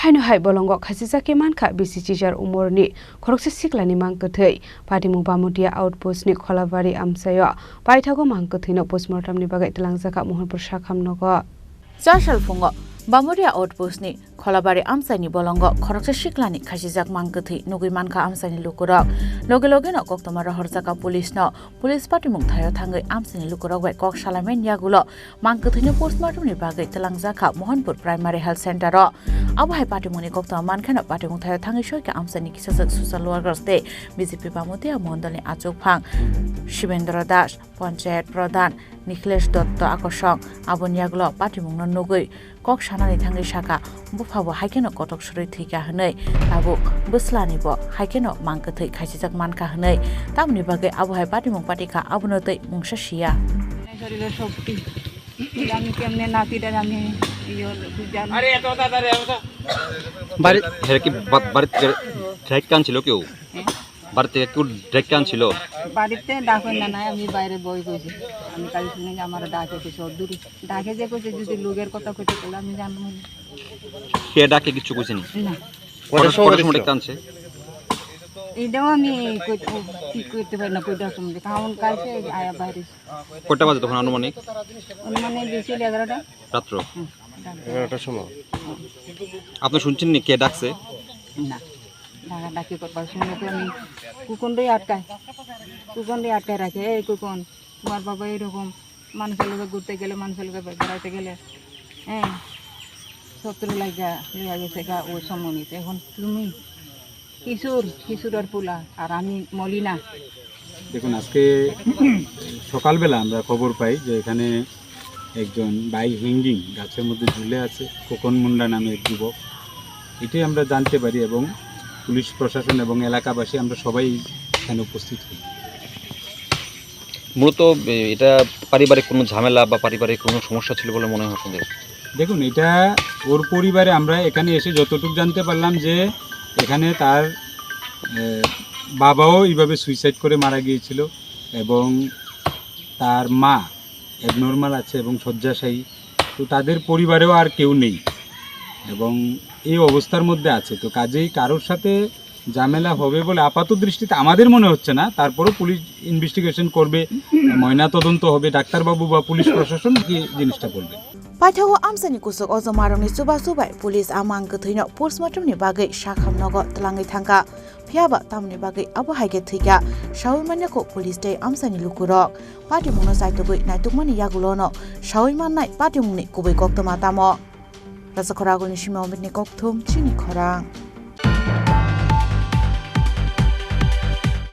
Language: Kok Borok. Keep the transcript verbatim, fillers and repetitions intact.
Haino hai bolongo khachijak khe mankha bisi chichar umorni khoroksa siklani mang kwthwi. Patimung Bamutia outpost ni Kholabari amchaio paithago mang kwthwino postmortem ni bagwi twlangjakha Mohanpur Sakham nogo. Cha salphungo Bamuria outpost ni Kholabari amchaini bolongo khoroksa siklani khachijak mang kwthwi nugwi mankha amchaini lukurok. Loge logeno koktwma rohorjakha police no. Police patimung thaio thangwi amchaini lukurok bai kok salaimani yagulo mang kwthwino postmortem ni bagwi twlangjakha Mohanpur Primary Health Center o. Abo hai patimungni koktwma mankheno patimung thaio thangwi soikha amchaini kisajak social workers tei B J P Bamutia mondolni achukphang Shibendra Das, Panchayat Pradhan Nikhilesh Dotto akosong. Aboni yagulo patimungno nugwi kok sanani thangwi sakha, buphabo haikheno kotok swrwi thwikha hwnwi, tabuk bwslanibo haikheno mang kwthwi khaisijak mankha hwnwi. Tamoni bagwi abo hai patimung patikha, abono tei mungsa siya. শরীরের শক্তি। আমি কেমনে নাতিটার আমি ইয়ে হলো, তুই জানিস। বাড়ি- হেরা কি বা-, বাড়িতে ডেকে আনছিল কেউ? হ্যাঁ। বাড়ি থেকে কেউ ডেকে আনছিল? বাড়িতে ডাকই না, নাই, আমি বাইরে বই কইছি। আমি কাল শুনে যে আমার ডাকে কইছে, "ও দূরে।" ডাকে যে কইছে, যদি লোকের কথা কইতে তাহলে আমি জানবো না। কে ডাকে কিচ্ছু কইছেনি? না। কটার সময় কটার সময় ডেকে আনছে? এটাও আমি কই-, ও ঠিক করতে পারি না, কইটার সময়। কারণ কালকে আয়া বাইরে। কটা বাজে তখন আনুমানিক? আনুমানিক বেশি হলে এগারোটা। রাত্র? হুম, রাত্র। এগারোটার সময়। আপনি শুনছেন নি কে ডাকছে? না, ডাকাডাকি করবার সময় তো আমি কুকুনটাই আটকায়, কুকুনটাই আটকায় রাখে, "এই কুকুন, তোমার বাবা এরকম মানুষের লগে ঘুরতে গেলে, মানুষের লগে বে-, বেড়াইতে গেলে, হ্যাঁ, শত্রু লাগা লইয়া গেছে গা ও সমনিত। এখন তুমি কিশোর, কিশোরের পোলা, আর আমি মলিনা।" দেখুন, আজকে সকালবেলা আমরা খবর পাই যে এখানে একজন by hanging গাছের মধ্যে ঝুলে আছে খোকন মুন্ডা নামে এক যুবক। এটাই আমরা জানতে পারি এবং পুলিশ প্রশাসন এবং এলাকাবাসী আমরা সবাই এখানে উপস্থিত হই। মূলত, এ, এটা পারিবারিক কোনো ঝামেলা বা পারিবারিক কোনো সমস্যা ছিল বলে মনে হয় আপনাদের? দেখুন, এটা ওর পরিবারে আমরা এখানে এসে যতটুকু জানতে পারলাম যে এখানে তার, এ, বাবাও এইভাবে সুইসাইড করে মারা গিয়েছিল এবং তার মা অ্যাবনর্মাল আছে এবং শয্যাশায়ী। তো তাদের পরিবারেও আর কেউ নেই এবং এই অবস্থার মধ্যে আছে। তো কাজেই কারোর সাথে ঝামেলা হবে বলে আপাত দৃষ্টিতে আমাদের মনে হচ্ছে না, তারপরও পুলিশ ইনভেস্টিগেশন করবে, ময়নাতদন্ত হবে, ডাক্তারবাবু বা পুলিশ প্রশাসন কি জিনিসটা বলবে। Paithago amchaini kusuk o jomarokni chubachu bai police a mang kwthwino postmortem ni bagwi Sakham nogo twlangwi thangkha. Phiyaba tamoni bagwi abo hai khe thwikha saui manya kho police tei amchaini lukurok. Patimungno chaitugwi naitukmani yagulono saui mannai patimungni kubui koktwma tamo. Rajakhor Agulni Sima Omitni kokthum chini khorang.